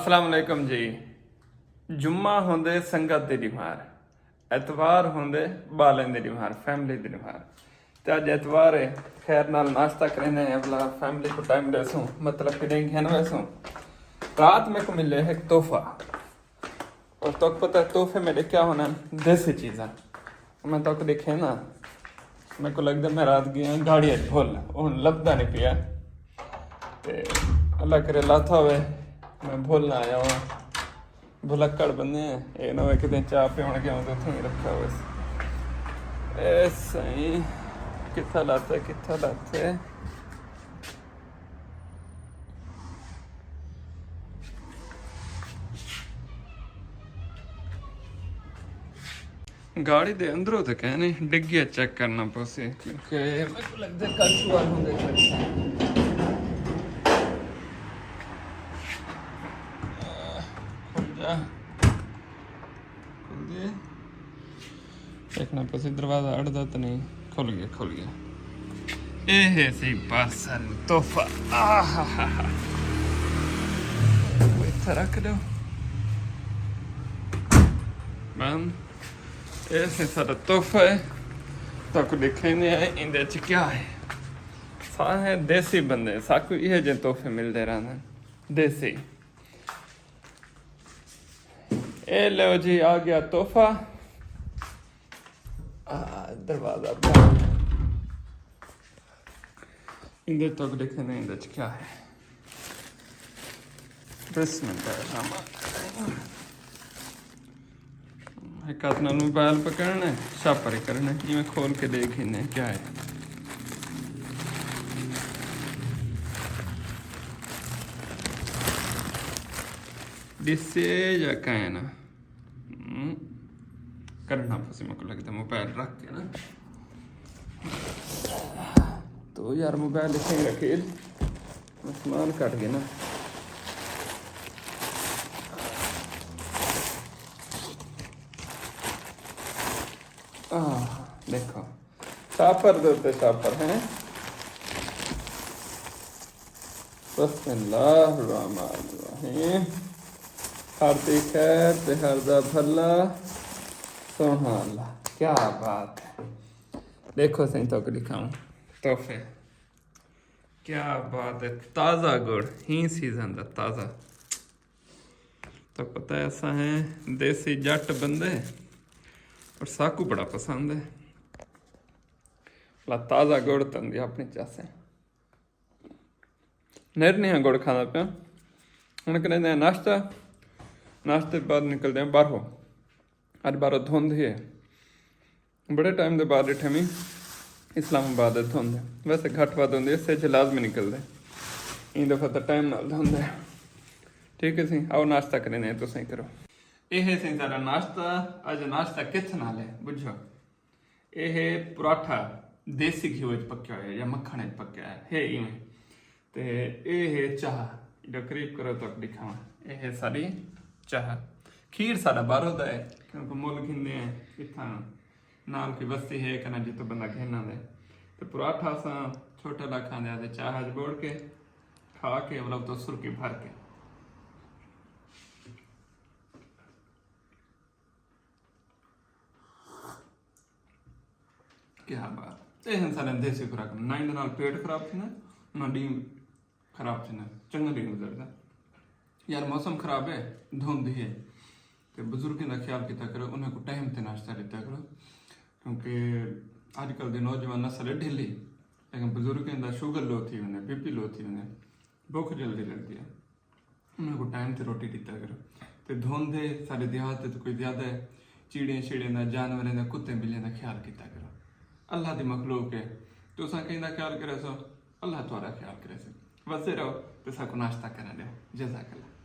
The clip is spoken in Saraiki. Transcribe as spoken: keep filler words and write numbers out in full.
السلام علیکم جی۔ جمعہ ہوندے سنگت دی ݙیوار، اتوار ہوندے ٻالیں دی ݙیوار، فیملی دی ݙیوار۔ تے اڄ اتوار ہے، خیر نال ناشتہ کریندے ہیں، اولا فیملی کوں ٹائم ݙیسوں، مطلب کہ ݙینہہ گھن ویسوں۔ رات میکوں ملے ہک تحفہ، اور تہاکوں پتہ ہے تحفے میݙے کیا ہوندن؟ دیسی چیزاں۔ میں تہاکوں ݙکھینداں، میکوں لڳدا میں رات ڳیا گاڑی اچ بھل، او ہݨ لبھدا نہیں پیا۔ تے اللہ کرے لاتھا ہوئے، میں بھل نہ آیا ہواں۔ بھلکڑ بندے ہیں، اے نہ ہوئے کتھے چاہ پیوݨ ڳیا ہوں تے اتھوں ہی رکھا ہوئے۔ اے سائیں، کتھاں لاتے، کتھاں لاتے؟ گاڑی دے اندروں تے کہیں نہیں، ڈگی چیک کرنا پوسی، کیونکہ میکوں لڳدا کل شوار ہوندے کھڑے۔ کھل جا۔ کھل دے۔ دیکھنا پوسی دروازہ اڑدا تے نہیں۔ کھل ڳیا، کھل ڳیا۔ اے ہے سی پارسل تحفہ۔ آہا۔ اتھے رکھ ݙیو۔ بند۔ اے سی ساݙا تحفہ ہے۔ تہاکوں ݙکھیندے ہیں ایندے اچ کیا ہے۔ ساں ہیں دیسی بندے، ساکوں ایہے جے تحفے ملدے رہندے۔ دیسی۔ اے لو جی، آ ڳیا تحفہ۔ آ، دروازہ بند۔ ایندے تہاکوں ݙکھیندے ہیں ایندے اچ کیا ہے۔ بسم اللہ الرحمن الرحیم۔ ہک ہتھ نال موبائل پکڑݨا ہے، شاپر کرݨا ہے، ایویں کھول کے ݙیکھ گھنیں کیا ہے۔ ݙسے یا کائنا؟ ہم، کڈھݨا پوسی میکوں لڳدا موبائل رکھ کے نا۔ تو یار موبائل اتھے ہی رکھے، سامان کٹ گئے نا۔ آہ، دیکھو، شاپر دے اتے شاپر ہیں۔ بسم اللہ الرحمن الرحیم۔ ہر دی خیر تے ہر دا بھلا۔ سبحان اللہ، کیا بات ہے۔ دیکھو سائیں، تہاکوں ݙکھاؤں تحفے۔ کیا بات ہے، تازہ گڑ، ہی سیزن دا تازہ۔ تو پتہ ہے، اساں ہیں دیسی جٹ بندے، اور ساکوں بڑا پسند ہے۔ لا تازہ گڑ تاں دی اپݨی چس ہے۔ نر نہیں ہاں گڑ کھاندا پیا۔ ہݨ کریندے ہیں ناشتہ، ناشتے بعد نکلدے ہیں ٻاہروں۔ اڄ ٻاہروں دھند ہے۔ بڑے ٹائم دے بعد ݙٹھے میں اسلام آباد اچ دھند ہے۔ ویسے گھٹ ودھ ہوندی ہے، سجھ لازمی نکلدے۔ ایں دفعہ تاں ٹائم نال دھند ہے۔ ٹھیک ہے سئیں، آؤ ناشتہ کریندے ہیں، تساں کرو۔ اے ہے سئیں ساݙا ناشتہ۔ اڄ ناشتہ کتھ نال ہے، ٻجھو؟ اے ہے پراٹھا، دیسی گھیو اچ پکیا ہویا یا مکھݨ اچ پکیا ہے، ہے ایویں۔ تے اے ہے چاہ، ایݙا قریب کرو تہاکوں ݙکھاواں۔ اے ہے ساݙی چاہ۔ کھیر ساݙا ٻاہروں دا ہے، کیونکہ مل گھندے ہیں، اتھاں نال کوئی وستی ہے کہ نہ جتھوں بندہ گھن آندے۔ تے پراٹھا اساں چھوٹے لا کھاندے ہاسے، چاہ اچ ٻوڑ کے کھا کے، مطلب تو سرکی بھر کے۔ کیا بات۔ اے ہن ساݙے دیسی خوراک، نہ ایندے نال پیٹ خراب تھیندا، نہ ݙینہہ خراب تھیندا، چنڳا ݙینہہ گزردا۔ یار موسم خراب ہے، دھند ہے، تے بزرگیں دا خیال کیتا کرو، انہاں کوں ٹائم تے ناشتہ ݙتا کرو، کیونکہ اڄ کل دی نوجوان نسل ہے ڈھلی، لیکن بزرگیں دا شوگر لو تھی ویندے، بی پی لو تھی ویندے، بکھ جلدی لڳدی ہے۔ انہاں کوں ٹائم تے روٹی ݙتا کرو۔ تے دھند ہے، ساݙے دیہات تے کوئی زیادہ ہے، چیڑیں شیڑیں دا، جانوریں دا، کتیں ٻلیاں دا خیال کیتا کرو۔ اللہ دی مخلوق ہے، تساں کہیں دا خیال کریسو، اللہ تہاݙا خیال کریسے۔ وسدے رہو تے ساکوں ناشتہ کرݨ ݙیو۔ جزاک اللہ۔